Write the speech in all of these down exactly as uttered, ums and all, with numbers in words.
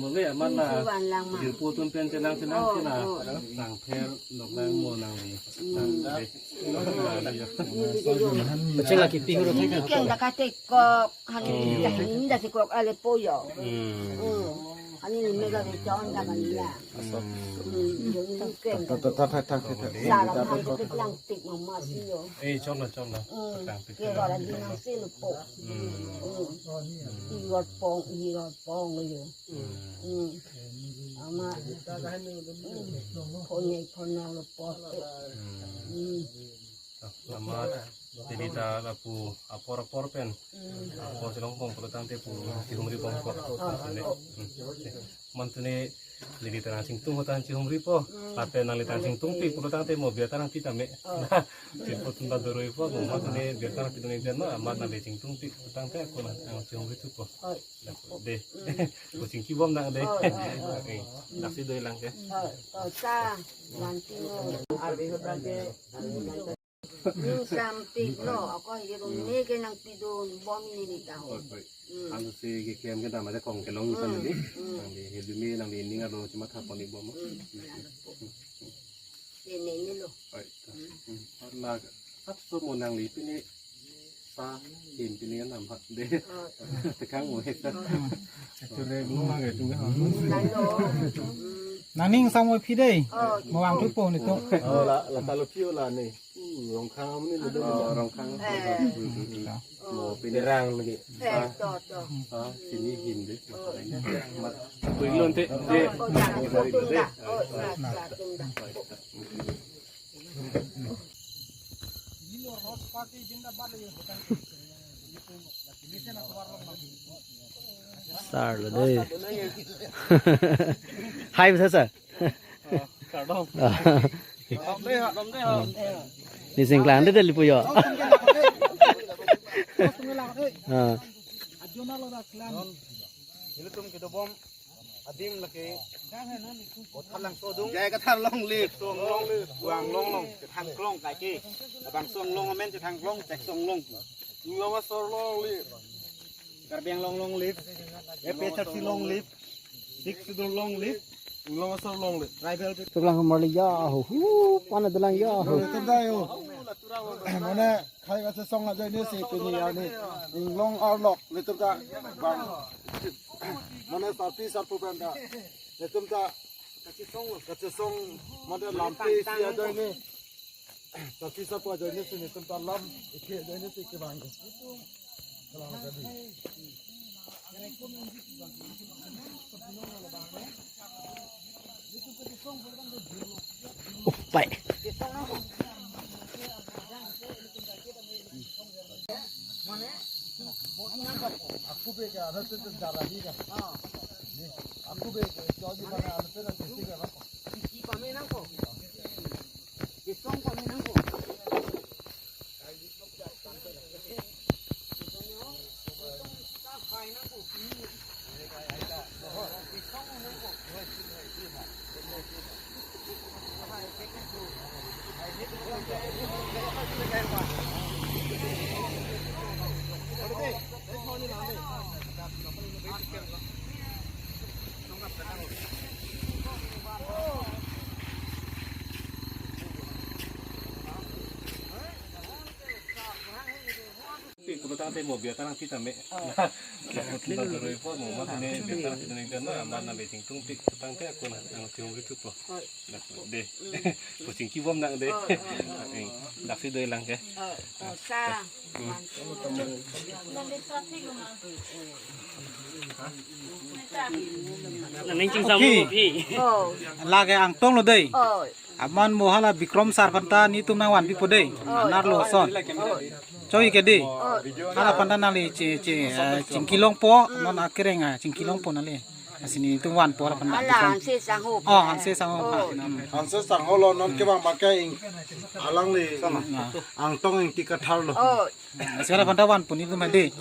mo le, amat la. Isi van lang ma. Jirpo atum pen chenang chenang Oh, chenang. Oh. Tangpher, nok lang mo nangli. Hmm. Tang, eh. Kacheng laki pi huruf. Ini keng dak kate kok, hani Hmm. dah ini dah si kok ale po yo. Hmm. Hmm. Hani ni mega ke chon dak kali ya. Hmm. Ini keng. Ta, ta, ta, ta, ta, ta, ta. Salam han ke lang tik mama si yo. Eh, chon na, chon na. Hmm. Tang tik Ke na. Wala di nang si lupo. Hmm. Hmm. Irot pong, irot pong yo. Hmm. Hmm. Ama. Hmm. Konye konang lupo. Hmm. Hmm. Amat, neli ta lapu apor apor pen. Hmm. Apor chelong pon pulo tangte pu chihumri pon ko. Oh. Mantene, hmm. Mantene, neli ta nangchingtung ho ta chihumri po. Hmm. Lapen nangli ta chingtungpik pulo tangte mo biar ta nangpi tame. Oh. Chingpo tunda doroi po, mo mantene biar ta nangpi tame biar ma, amat nangli chingtungpik pulo tangte ako nang, nangchihumri tu po. Oh. De. Hmm. Ko chingki bom nang de. Oh, oh, oh. Eh, daksi doi lang ke. Oh, oh, sa, nanti mo. Ning sampik lo, ako hirum ne ke nangpi dun bom ne ni tahu. Oi, oi. Hmm. Anu si keklem kedam ada kong kelong Hmm. Kan ni. Hmm. Nangli hirum ne nangli ning alo cuma thapon ni bom. Hmm. Ini ni lo. Oi. Hmm. Hmm. Arla sap so mo nangli pini sa hin pini kan nampak de. Oh. Tekang mo hek. Oh. Itu le mo lagi tu kan. Lalu. Hmm. Nangning sang mo phi dei. Oh. Mo wang tu po ni tu. Oh, la, la talo phi la ni. Hmm, Rongkhang ni le. Oh, Rongkhang. Eh. Hmm, hmm, hmm. Oh. Mo pini rang lagi. Eh, to, to. Ah, sini hin de. Oh. Mat. Kui lon te, de. Oh, oh, ya. Tunda. Oh, ya, ya, tunda. Sar lo dei. Hai, bisa sa? Kardom. Kardom dei, kardom dei. Ni singklang dei, dei lipu yo. Ah. Ilitum kedobom adim lake Kothat Langso adung. Jai Kathar long live. Song long live. Wang long long. Chethang klong kaike. Abang song long amen chethang klong, chek song long. Ing long asor long live. Karbi Anglong long live. A P H R C long live. Sixth Schedule long live. Ing long asor long live. Tribal. Tuklang marli ya ho. Hu, pana dalang ya ho. Tanda yo. Mane khai kachesong ajoine si pini arni. Ing long arlok. Litum ta bang. Mane sarpi sarpo pen ta. Litum ta kachesong, kachesong, mane lampi si ajoine. Sarpi sarpo ajoine si litum ta lam, ike ajoine si kevang. Kalang kadi. Ada tu tu darah ni kan. Ah. Ni, aku be, kalau di mana ada tu nanti kan. Isi pame nangkok. Isong pame nangkok. Pi, kutang te mo biar tarang kita me. Kita terus po mo mat ne biar tarang kita ne dan na, aman na beting tung pi kutang te aku na ang tiung ritu po. De. Pusing kibom nang de. Dak si doi lang ke. Sa. Nang ning ching samu Okay. Pi. Oh. Lake Angtong lo dei. Oh. Aman mo hala Bikrom sar aphanta netum nangvanpipo dei. Oh. Nar lo son. Oh. Choi ke dei. Oh. Hala aphanta nangli chi chi eh, chingki longpo non akereng ah chingki longpo nangli. Asi netum vanpo hala aphanta Hala Bikrom. Hanse sangho. Oh, Hanse sangho. Oh. Hmm. Hanse sangho lo non ke bang pakai ing alangli Angtong Ingti Kathar lo. Oh. Asi hala aphanta vanpo netum dei.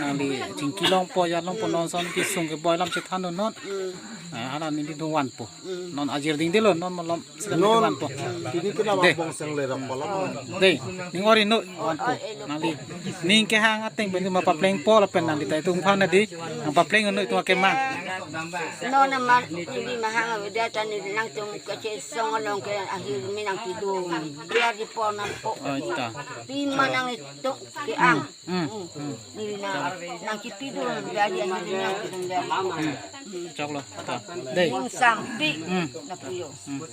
Nangli chingki longpo ya longpo non son kesung keboi alam chethan non. Ah, hala netum vanpo. Non ajir ding dei lo non malom sila Non, netum vanpo. Pini kena Dei. Bang bong seng le ram palam. Dei, ning ori noi vanpo. Nangli ning kehang ateng pen ma paplengpo lapen nangli ta itum aphan dei. Nang papleng noi itum akemang. Non amar ili mahang awida tani nangtum kachesong along ke ahir mi nangpidun. Biar di po nangpo. Oh, ita. Pi ma nang itum ke-ang. Hmm. Hmm. Neli na nangkipidun biar di ahir mi nangpidun biar. Hmm. Choklo. Ta. Dei. Ning sampi Hmm. Napuyo. Hmm.